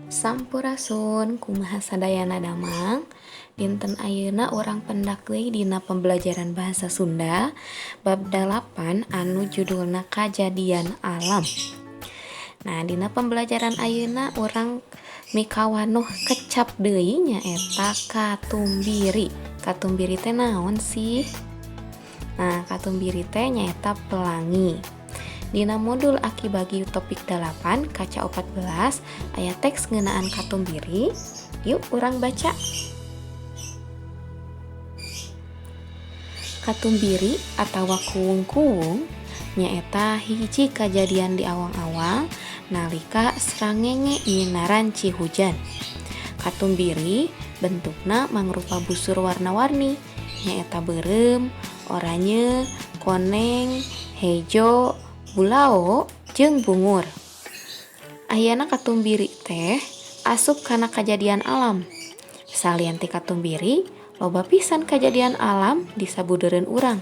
Sampurasun, kumaha sadayana damang? Dinten ayeuna urang pendak deui dina pembelajaran bahasa Sunda bab 8 anu judulna Kajadian Alam. Nah, dina pembelajaran ayeuna urang mikawanuh kecap deui nyaeta katumbiri. Katumbiri teh naon sih? Nah, katumbiri teh nyaeta pelangi. Dina modul Aki bagi topik 8 kaca 14 aya teks ngeunaan katumbiri. Yuk urang baca. Katumbiri atawa kuwung-kuwung nyaeta hiji kajadian di awang-awang nalika srangenge nyinaran cihujan. Katumbiri bentukna mangrupa busur warna-warni nyaeta beureum, oranye, koneng, hejo, bulao, jeung bungur. Ayana katumbiri teh asup kana kajadian alam. Salian ti katumbiri, loba pisan kajadian alam di sabudeureun urang.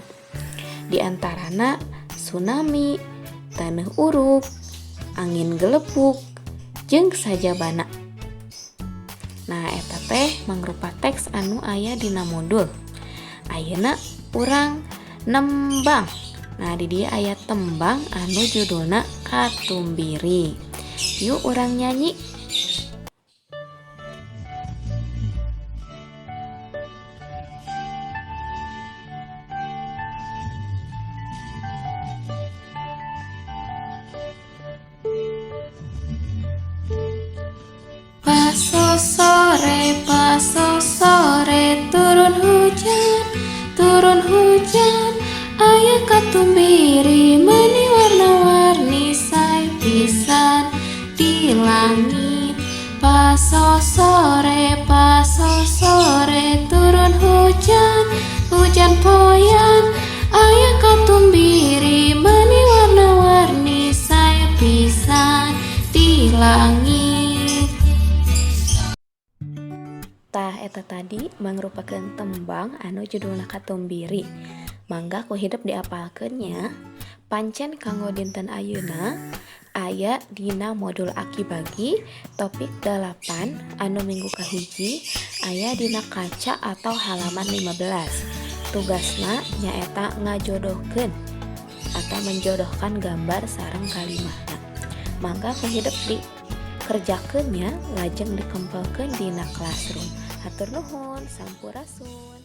Di antarana tsunami, taneuh uruk, angin gelepuk, jeung sajabana. Nah, eta teh mangrupa teks anu aya dina modul. Ayeuna urang nembang. Nah, di dieu aya tembang anu judulna Katumbiri. Yuk urang nyanyi. Paso sore, turun hujan, aya katumbiri meuni warna-warni sae pisan di langit. Paso sore, turun hujan, hujan poyan, aya katumbiri meuni warna-warni sae pisan di langit. Tah eta tadi mangrupakeun tembang anu judulna Katumbiri. Mangga ku hidep diapalkeun nya. Pancen kanggo dinten ayeuna aya dina modul Aki bagi topik 8 anu minggu kahiji aya dina kaca atau halaman 15. Tugasna nyaeta ngajodohkeun atau menjodohkan gambar sareng kalimahna. Mangga ku hidep dikerjakeun nya, lajeng dikempelkeun dina classroom. Hatur nuhun, sampurasun.